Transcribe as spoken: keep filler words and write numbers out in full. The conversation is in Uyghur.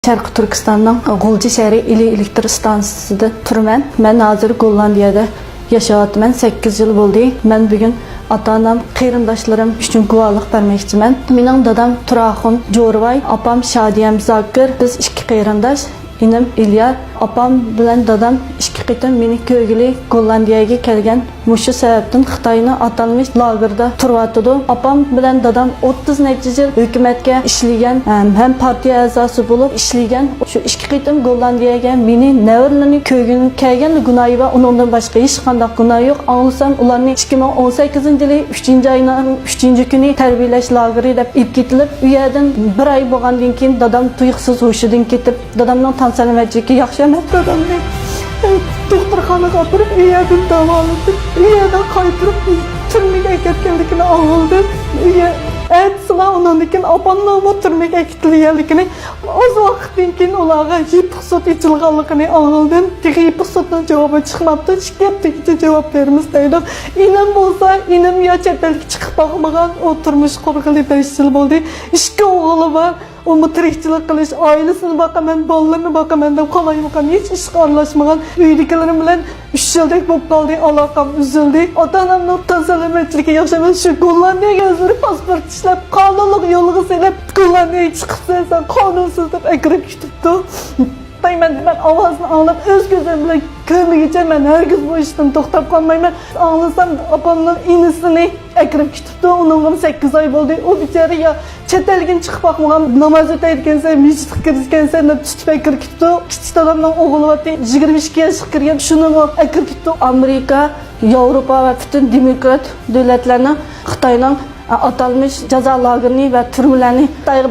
شەرقىي تۈركىستاننىڭ غۇلجا شەھىرى ئىلى ئېلېكتر ئىستانسىسىدا تۇرىمەن. مەن ھازىر گوللاندىيەدە ياشاۋاتىمەن. سەككىز يىل بولدى. مەن بۈگۈن ئاتا-ئانام، قېرىنداشلىرىم ئۈچۈن گۇۋاھلىق بەرمەكچىمەن. مېنىڭ دادام تۇراخۇن جورۋاي، ئاپام شادىيەم زاكىر. بىز ئىككى قېرىنداش. ئىنىم ئىليار. ئاپام بىلەن دادام ئىككى قېتىم مېنى كۆرگىلى گوللاندىيەگە كەلگەن. مۇشۇ سەۋەبتىن خىتاينىڭ ئاتالمىش لاگېردا تۇرۇۋاتىدۇ. ئاپام بىلەن دادام ئوتتۇز نەچچە يىل ھۆكۈمەتكە ئىشلىگەن، ھەم، ھەم پارتىيە ئەزاسى بولۇپ ئىشلىگەن. شۇ ئىككى قېتىم گوللاندىيەگە مېنى، نەۋرىلىرىنى كۆرگىلى كەلگەنلا گۇناھى بار، ئۇنىڭدىن باشقا ھېچقانداق گۇناھى يوق. ئاڭلىسام، ئۇلارنى ئىككى مىڭ ئون سەككىزىنچى يىلى ئۈچىنچى ئاينىڭ ئۈچىنچى كۈنى تەربىيەلەش لاگېرى دەپ ئېلىپ كېتىلىپ، ئۇ يەردىن بىر ئاي بولغاندىن كېيىن دادام تۇيۇقسىز ھوشىدىن كېتىپ، دادامنىڭ تان سالامەتلىكى ياخشى ئەمەس. دادامنى، ئە، دوختۇرخانىغا ئاپىرىپ، ئۇ يەردىن داۋالىتىپ، ئۇ يەردىن قايتۇرۇپ تۈرمىگە ئەكەتكەنلىكىنى ئاڭلىدىم. ئۇ يەر-، ئەتىسىلا ئۇنىڭدىن كېيىن ئاپامنىڭمۇ تۈرمىگە ئەكېتىلگەنلىكىنى، ئاز ۋاقىتتىن كېيىن ئۇلارغا يېپىق سوت ئېچىلغانلىقىنى ئاڭلىدىم. تېخى يېپىق سوتنىڭ جاۋابى چىقماپتۇ، ئىككى ھەپتىگىچە جاۋاب بېرىمىز دەيدۇ. ئىنىم بولسا، ئىنىم يا چەت ئەلگە چىقىپ باقمىغان، ئۇ تۇرمۇش قۇرغىلى بەش يىل بولدى. ئىككى ئوغلى بار. ئۇمۇ تىرىكچىلىك قىلىش، ئائىلىسىنى باقىمەن، بالىلىرىنى باقىمەن دەپ قالايمىقان ھېچ ئىشقا ئارىلاشمىغان، ئۆيدىكىلىرىم بىلەن ئۈچ يىلدەك بولۇپ قالدى، ئالاقەم ئۈزۈلدى. ئاتا-ئانامنىڭ تان سالامەتلىكى ياخشى ئەمەس، شۇ گوللاندىيەگە ئۆزلىرى پاسپورت ئىشلەپ، قانۇنلۇق يولغا سېلىپ، گوللاندىيەگە چىقىپسەن سەن قانۇنسىز دەپ ئەكىرىپ كېتىپتۇ. خىتاي، مەن، مەن ئاۋازىنى ئاڭلاپ، ئۆز كۆزلىرىم بىلەن كۆرمىگۈچە مەن ھەرگىز بۇ ئىشتىن توختاپ قالمايمەن. ئاڭلىسام، ئاپامنىڭ ئىنىسىنى ئەكىرىپ كېتىپتۇ. ئۇنىڭغىمۇ سەككىز ئاي بولدى. ئۇ بىچارە يا چەت ئەلگىمۇ چىقىپ باقمىغان، ناماز ئۆتەيدىكەنسەن، مەسچىتكە كىرىدىكەنسەن دەپ تۇتۇپ ئەكىرىپ كېتىپتۇ. كىچىك دادامنىڭ ئوغلى بارتى، يىگىرمە ئىككى ياشقا كىرگەن، شۇنىمۇ ئەكىرىپ كېتىپتۇ. ئامېرىكا، ياۋروپا ۋە پۈتۈن دېموكرات دۆلەتلەرنىڭ خىتاينىڭ ئاتالمىش جازا لاگېرىنى ۋە تۈرمىلەرنى خىتايغا